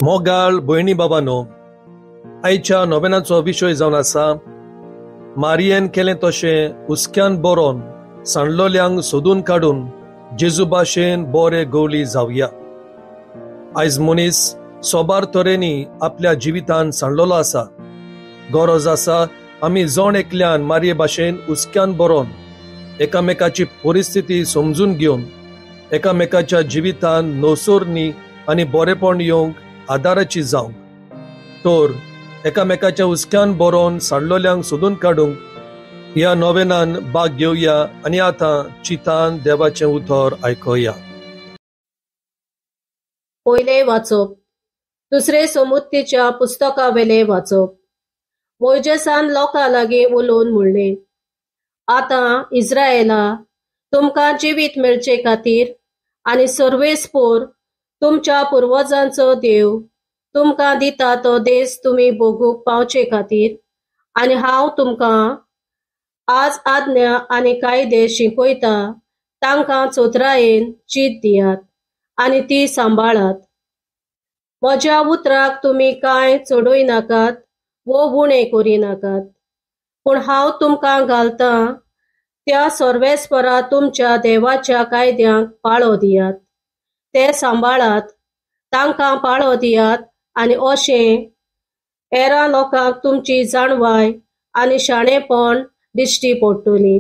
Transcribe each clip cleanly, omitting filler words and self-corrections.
मोगाळ भयणी बाबानो, आयच्या नोवेनाचो विशय जावन आसा मारियेन केलें तशें हुस्क्यान बरोवन सांडलोल्यांक सोदून काडून जेजू भाशेन बरे गवली जावया. आयज मनीस सोबार तरेनी आपल्या जिवितान सांडलेलो आसा. गरज आसा आमी जण एकल्यान मारये भाशेन हुस्क्यान बरोवन एकामेकाची परिस्थिती समजून घेवन एकामेकाच्या जिवितान नवसोरणी आनी बरेपण येवंक आदाराची जावंक, तर एकामेकाच्या हुस्क्यान बरोवन सांडलोल्यांक सोदून काडूंक ह्या नोवेनान भाग घेवया आनी आतां चितान देवाचें उतर आयकुया. पयलें वाचप दुसरे समुत्तीच्या पुस्तकावेलें वाचप. मोयजेसान लोकां लागीं उलोवन म्हणलें, आतां इस्रायला तुमकां जिवीत मेळचे खातीर आनी सर्वेस्पोर तुमच्या पुर्वजांचो देव तुमकां दिता तो देश तुमी भोगूंक पावचे खातीर आनी हांव तुमकां आज आज्ञा आनी कायदे शिकयता तांकां चतुरायेन चीत दियात आनी ती सांबाळात. म्हज्या उतराक तुमी कांय चडय नाकात वो उणें करिनाकात, पूण हांव तुमकां घालतां त्या सर्वेस्परा तुमच्या देवाच्या कायद्यांक पाळो दियात, ते सांबाळात, तांकां पाळो दियात आनी अशें हेरां लोकांक तुमची जाणवाय आनी शाणेपण दिश्टी पडटली.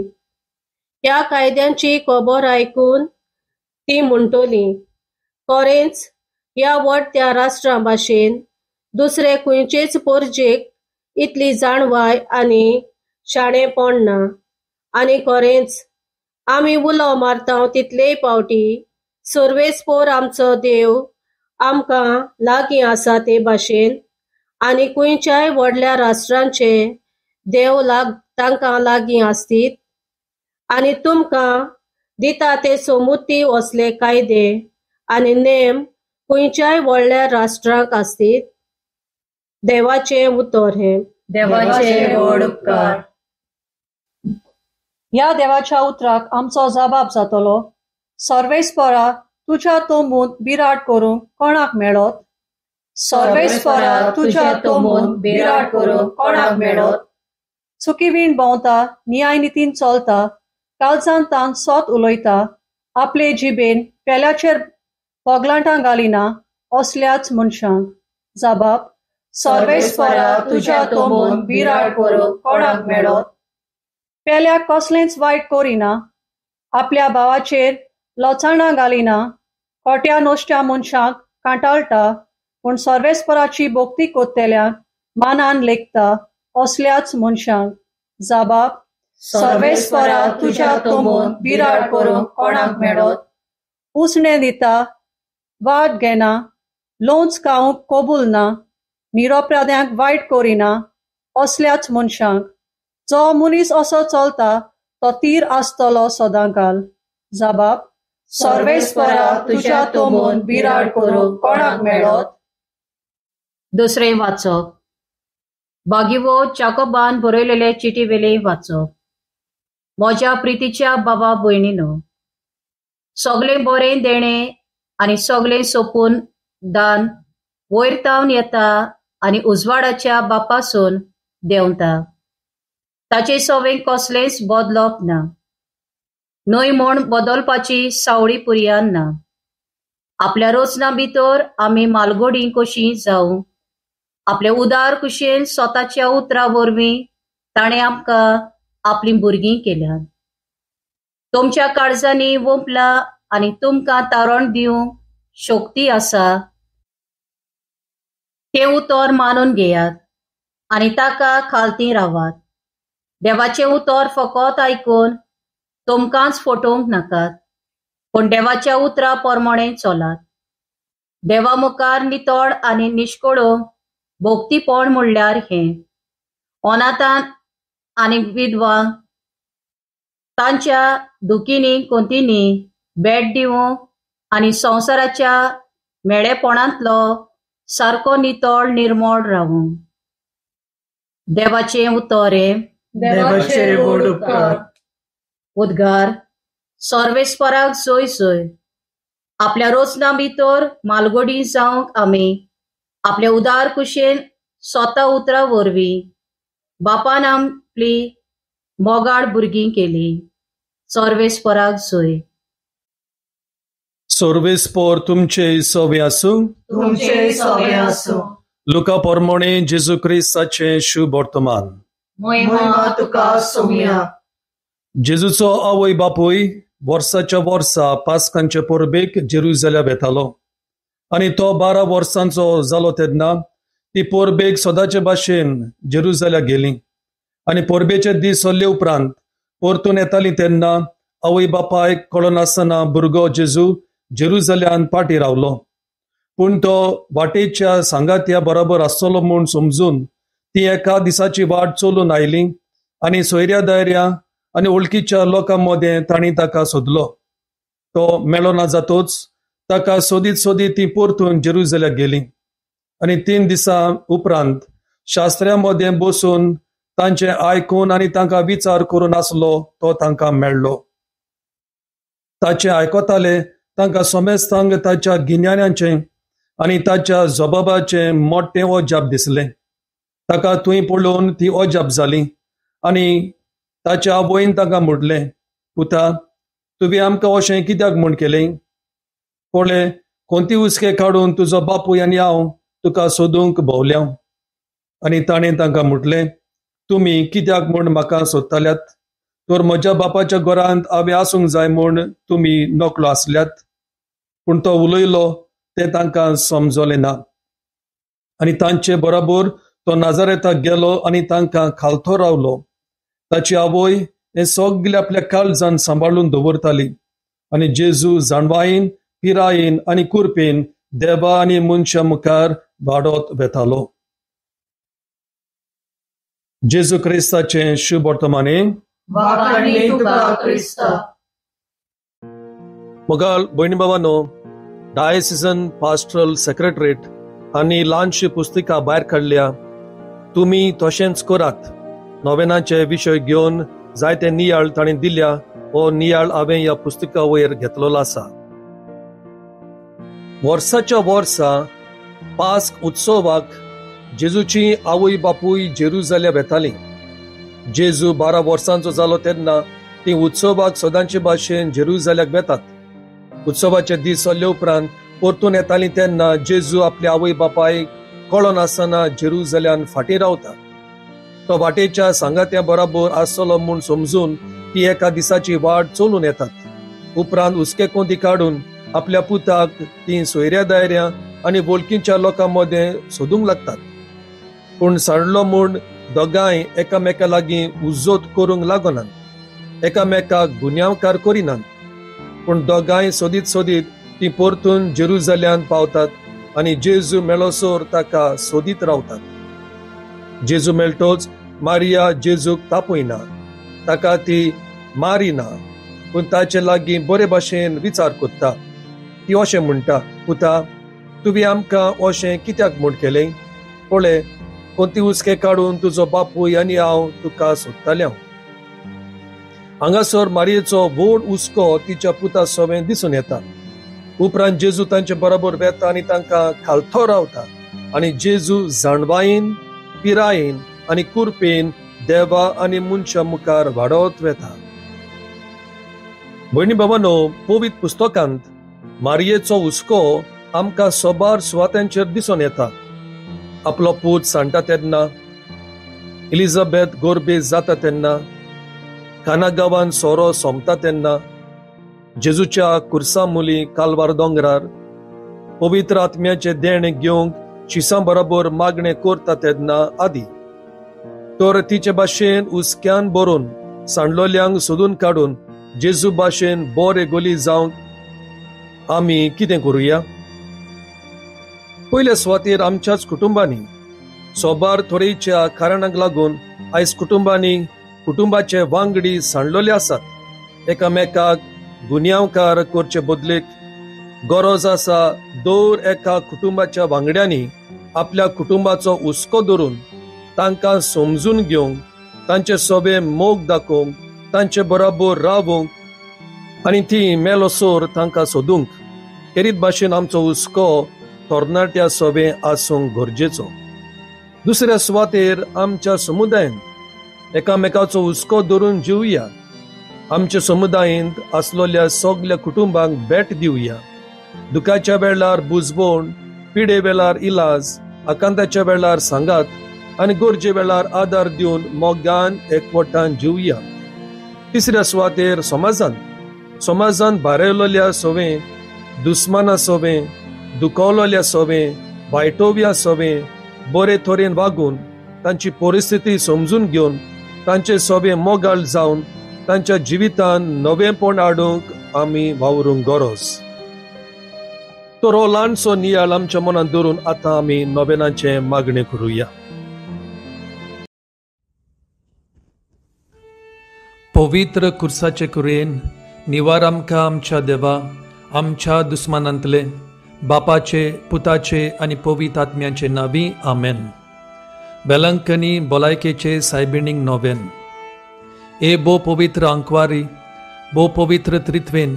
ह्या कायद्यांची खबर आयकून ती म्हणटली, खरेंच ह्या व्हड त्या राष्ट्रां भाशेन दुसरे खंयचेच परजेक इतली जाणवाय आनी शाणेपण ना, आनी खरेंच आमी उलो मारता तितलेय पावटी सर्वेस्पोर आमचो देव आमकां लागीं आसा ते भाशेन आनी खंयच्याय व्हडल्या राष्ट्रांचे देव तांकां लागीं आसतीत आनी तुमकां दिता ते सोमुती असले कायदे आनी नेम खंयच्याय व्हडल्या राष्ट्रांक आसतीत. देवाचें उतर हें. देवाचे व्हड उपकार. ह्या देवाच्या उतराक आमचो जबाब जातलो. सर्वेस्परा तुज्या तोंबून बिराड करूंक कोणाक मेळत? सर्वेस्परा तुज्या तोंबून बिराड करूंक कोणाक मेळत? चुकीवीण भोंवता, न्याय नितीन चलता, कालजान तान सोत उलयता, आपले जिबेन पेल्याचेर बोगलांटां घालिना असल्याच मनशांक. जबाब. सर्वेस्परा तुज्या तोंबून बिराड करूंक कोणाक मेळत? पेल्याक कसलेंच वायट करिना, आपल्या भावाचेर लोचाणां घालिना, खोट्या नश्ट्या मनशांक कांटाळटा, पूण सर्वेस्पराची भक्ती कोत्तेल्यांक मानान लेखता असल्याच मनशांक. जबाब. सर्वेस्परा तुज्या तोंबून बिराड करूंक कोणाक मेळत? उसणें दिता, वाद घेना, लोंच खावंक कबूल ना, निरोपराध्यांक वायट करिना असल्याच मनशांक. जो मनीस असो चलता तो तीर आसतलो सदांकाल. जबाब. सर्वेस्परा तुज्या तोंबून बिराड करूंक कोणाक मेळत? दुसरें वाचप बागिवो चाकोबान बरयलेले चिटी वेले वाचप. म्हज्या प्रितीच्या बाबा भयणीनो, सगळें बरें देणें आनी सगळें सोपून दान वयर तावन येता आनी उजवाडाच्या बापासून देंवता. ताचे सवें कसलेंच बदलप ना, न्हय म्हूण बदलपाची सावळी पुरयान ना. आपल्या रचना भितर आमी मालगोडी कशी जावं, आपले उदार कुशेन स्वताच्या उतरा वरवीं ताणें आमकां आपलीं भुरगीं केल्यात. तुमच्या काळजांनी वोंपला आनी तुमकां तारण दिवंक शक्ती आसा तें उतर मानून घेयात आनी ताका खालती रावात. देवाचें उतर फकत आयकून तुमकांच फटोवंक नाकात, पूण देवाच्या उतरा प्रमाणे चलात. देवा मुखार नितळ आनी निश्कळो भक्तीपण म्हणल्यार हें. अनाथान आनी विधवा तांच्या दुखींनी कोंतींनी भेट दिवंक आनी संवसाराच्या मेळेपणांतलो सारको नितळ निर्मळ रावूं. देवाचें उतर देवाचेर व्हड उपकार. उद्गार सर्वेस्पराक सोय सोय. आपल्या रोचना भितर मालगोडी जावंक आमी आपल्या उदार कुशेन स्वता उतरां वरवीं बापान आपली मोगाळ भुरगीं केली. सर्वेस्पराक सोय. सर्वेस्पर तुमचे सवे आसूं. तुमचे सवे आसूं. लुका परमणे जेजू क्रिस्ताचें शुभ वर्तमान. महिमा तुका सोम्या. जेजूचो आवय बापूय वर्साच्या वर्सा पास्कांचे परबेक जेरुजाल्या वेतालो आनी तो 12 वर्सांचो जालो तेन्ना ती परबेक सदांचे भाशेन जेरुजाल्या गेली आनी परबेचे दीस सरले उपरांत परतून येताली तेन्ना आवय बापायक कळनासतना भुरगो जेजू जेरुजाल्यान पाटी रावलो. पूण तो वाटेच्या सांगात्या बरोबर आसतलो म्हूण समजून ती एका दिसाची वाट चलून आयली आनी सोयऱ्या दायऱ्या आनी वळखीच्या लोकां मदें तांणी ताका सोदलो. तो मेळो ना जातोच ताका सोदीत सोदीत ती परतून जेरुजाल्याक गेली आनी 3 दिसां उपरांत शास्त्र्या मदें बसून तांचें आयकून आनी तांकां विचार करून आसलो तो तांकां मेळ्ळो. ताचें आयकताले तांकां समेस्तांक ताच्या गिन्यानाचें आनी ताच्या जबाबाचें मोठें अजाप दिसलें. ताका थंय पळोवन ती अजाप जाली आनी ताच्या आवयन ताका म्हटलें, पुता, तुवें आमकां अशें कित्याक म्हूण केलें? पळय, कोणती हुस्के काडून तुजो बापूय आनी हांव तुका सोदूंक भोंवल्या. आनी ताणें तांकां म्हटलें, तुमी कित्याक म्हूण म्हाका सोदताल्यात? तर म्हज्या बापाच्या घरांत हांवें आसूंक जाय म्हूण तुमी नकळो आसल्यात. पूण तो उलयलो तें तांकां समजलें ना. आनी तांचे बरोबर तो नाजारेताक गेलो आनी तांकां खालतो रावलो. ताची आवय हें सगळें आपल्या काळजान सांबाळून दवरताली आनी जेजू जाणवायेन, पिरायेन आनी कुरपेन देवा आनी मनशां मुखार वाडत वेतालो. जेजू क्रिस्ताचें शुभ वर्तमाने. मोगाल भयणी बाबानो, डायसिजन पास्टरल सेक्रेटरीट आनी ल्हानशी पुस्तिका भायर काडल्या. तुमी तशेंच करात. नोवेनाचे विशय घेवन जायते नियाळ ताणें दिल्या. हो नियाळ हांवें ह्या पुस्तका वयर घेतलेलो आसा. वर्साच्या वर्सा पास्क उत्सवाक जेजूची आवय बापूय जेरुजाल्या वेताली. जेजू 12 वर्सांचो जालो तेन्ना ती उत्सवाक सदांचे भाशेन जेरुजाल्याक वेतात. उत्सवाचे दीस सरले उपरांत परतून येताली तेन्ना जेजू आपल्या आवय बापायक कळनासतना जेरुजाल्यान फाटीं रावता. तो वाटेच्या सांगात्या बरोबर आसतलो म्हूण समजून ती एका दिसाची वाट चलून येतात. उपरांत हुस्के कोंती काडून आपल्या पुताक ती सोयऱ्या दायऱ्या आनी वळखीच्या लोकां मदें सोदूंक लागतात. पूण सांडलो म्हूण दोगांय एकामेका लागीं उज्जोत करूंक लागनात, एकामेकाक गुन्यांवकार करिनात. पूण दोगांय सोदीत सोदीत ती परतून जेरुजाल्यान पावतात आनी जेजू मेळोसर ताका सोदीत रावतात. जेजू मेळटोच मारिया जेजूक तापयना, ताका ती मारिना, पूण ताचे लागीं बरे भाशेन विचार करता. ती अशें म्हणटा, पुता, तुवें आमकां अशें कित्याक म्हूण केलें? पळय, कोणती हुस्के काडून तुजो बापूय आनी हांव तुका सोदताले. हांगासर मारियेचो व्हड हुस्को तिच्या पुता सवें दिसून येता. उपरांत जेजू तांचे बरोबर वेता आनी तांकां खालतो रावता आनी जेजू जाणवायेन, पिरायेन आनी कुरपेन देवा आनी मनशां मुखार वाडत वेता. भयणी बाबानो, पवित्र पुस्तकांत मारियेचो हुस्को आमकां सोबार सुवातांचेर दिसून येता. आपलो पूत सांडटा तेन्ना, एलिझाबेथ गोरबेज जाता तेन्ना, काना गांवान सोरो सोंपता तेन्ना, जेजूच्या कुर्सा मुली कालवार दोंगरार, पवित्र आत्म्याचें देणें घेवंक शिसां बरोबर मागणें करता तेन्ना आदी. तर तिचे भाशेन हुस्क्यान भरून सांडलोल्यांक सोदून काडून जेजू भाशेन बरे गोली जावंक आमी कितें करुया? पयल्या सुवातेर आमच्याच कुटुंबांनी सोबार थोडेच्या कारणाक लागून आयज कुटुंबांनी कुटुंबाचे वांगडी सांडलेले आसात. एकामेकाक गुन्यांवकार करचे बदलेक गरज आसा दर एका कुटुंबाच्या वांगड्यांनी आपल्या कुटुंबाचो हुस्को धरून तांकां समजून घेवंक, तांचे सोबे मोग दाखोवंक, तांचे बरोबर रावूंक आनी ती मेलोसोर तांकां सोदूंक खेरीत भाशेन आमचो हुस्को तरणाट्या सोबे आसूंक गरजेचो. दुसऱ्या सुवातेर आमच्या समुदायांत एकामेकाचो हुस्को धरून जिवया. आमच्या समुदायेंत आसलेल्या सगल्या कुटुंबांक भेट दिवया. दुखाच्या वेळार बुजवण, पिडे वेळार इलाज, आकांताच्या वेळार सांगात आनी गरजे वेळार आदार दिवन मोगान एकवटान जिवया. तिसऱ्या सुवातेर समाजान समाजान बारयलोल्या सोवे, दुस्माना सोवे, दुखवलोल्या सोवे, वायटोव्या सोवे बरे तरेन वागून तांची परिस्थिती समजून घेवन तांचे सोबे मोगाळ जावन तांच्या जिवितान नवेंपण हाडूंक आमी वावरूंक गरज. तर हो ल्हानसो नियाळ आमच्या मनांत धरून आतां आमी नोवेनाचें मागणें करुया. पवित्र कुर्साचे कुरेन निवार आमकां आमच्या देवा, आमच्या दुस्मानांतले, बापाचे, पुताचे आनी पवित्र आत्म्याचे नांवी आमेन. वेलंकनी भलायकेचे सायबिणीक नोवेन. ए भोव पवित्र आंकवारी, भोव पवित्र त्रित्वेन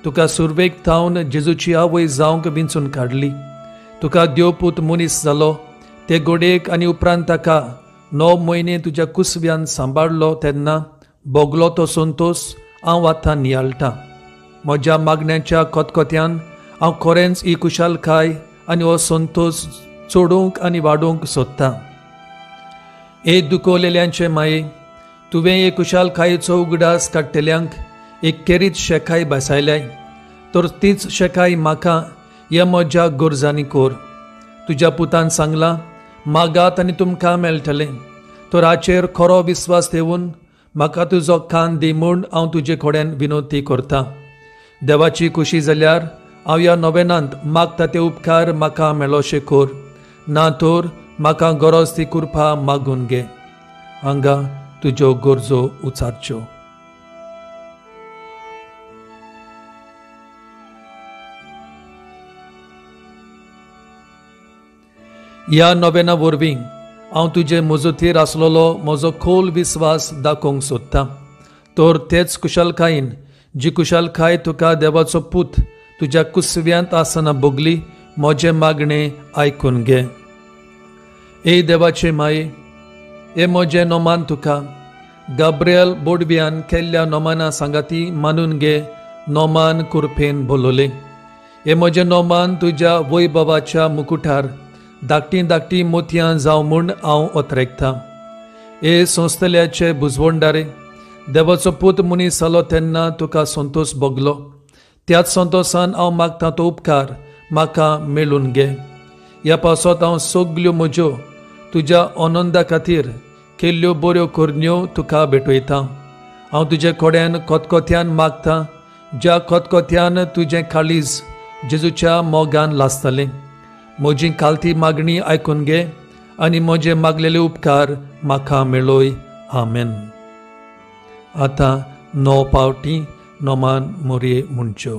तुका सुरवेक थावन जेजूची आवय जावंक विंचून काडली. तुका देवपूत मनीस जालो ते गोडेक आनी उपरांत ताका 9 म्हयने तुज्या कुसव्यान सांबाळ्ळो तेन्ना भोगलो तो संतोस हांव आतां नियाळटां. म्हज्या मागण्याच्या कोतकोत्यान हांव खरेंच ही कुशालकाय आनी हो संतोस चडोवंक आनी वाडोवंक सोदतां. ए दुखवलेल्यांचे माये, तुवें हे कुशालकायेचो उगडास काडटल्यांक एक केरीत शेकाय बसायल्याय, तर तीच शेकाय म्हाका ह्या म्हज्या गरजांनी कोर. तुज्या पुतान सांगलां, मागात आनी तुमकां मेळटलें, तर हाचेर खरो विस्वास ठेवून म्हाका तुजो कान दी म्हूण हांव तुजे कडेन विनवती करतां. देवाची खुशी जाल्यार हांव ह्या नोवेनांत मागता ते उपकार म्हाका मेळोशे कोर, ना तर म्हाका गरज ती कृपा मागून घे. हांगा तुज्यो गरजो उचारच्यो. ह्या नोवेना वरवीं हांव तुजे मजतीर आसलेलो म्हजो खोल विस्वास दाखोवंक सोदतां. तर तेच कुशालकायेन जी कुशालकाय तुका देवाचो पूत तुज्या कुसव्यांत आसतना भोगली, म्हजें मागणें आयकून घे. ए देवाचे माये, हे म्हजें नोमान तुका गाब्रियल बोडव्यान केल्ल्या नोमाना सांगाती मानून घे. नोमान कुरपेन बोलवलें. हे म्हजें नोमान तुज्या वैभवाच्या मुकुटार धाकटीं धाकटीं मोतयां जावं म्हूण हांव ओतरेकतां. हे संस्थल्याचे बुजवणदारे, देवाचो पूत मनीस जालो तेन्ना तुका संतोस भोगलो, त्याच संतोसान हांव मागतां तो उपकार म्हाका मेळून घे. ह्या पासत हांव सगल्यो म्हज्यो तुज्या आनंदा खातीर केल्ल्यो बऱ्यो करण्यो तुका भेटयतां. हांव तुजे कडेन कोतकोत्यान मागतां, ज्या कोतकोत्यान तुजें काळीज जेजूच्या मोगान लासतलें. म्हजी खालती मागणी आयकून घे आनी म्हजे मागलेले उपकार म्हाका मेळय. आमेन. आतां 9 पावटी नोमान मोरये म्हणच्यो.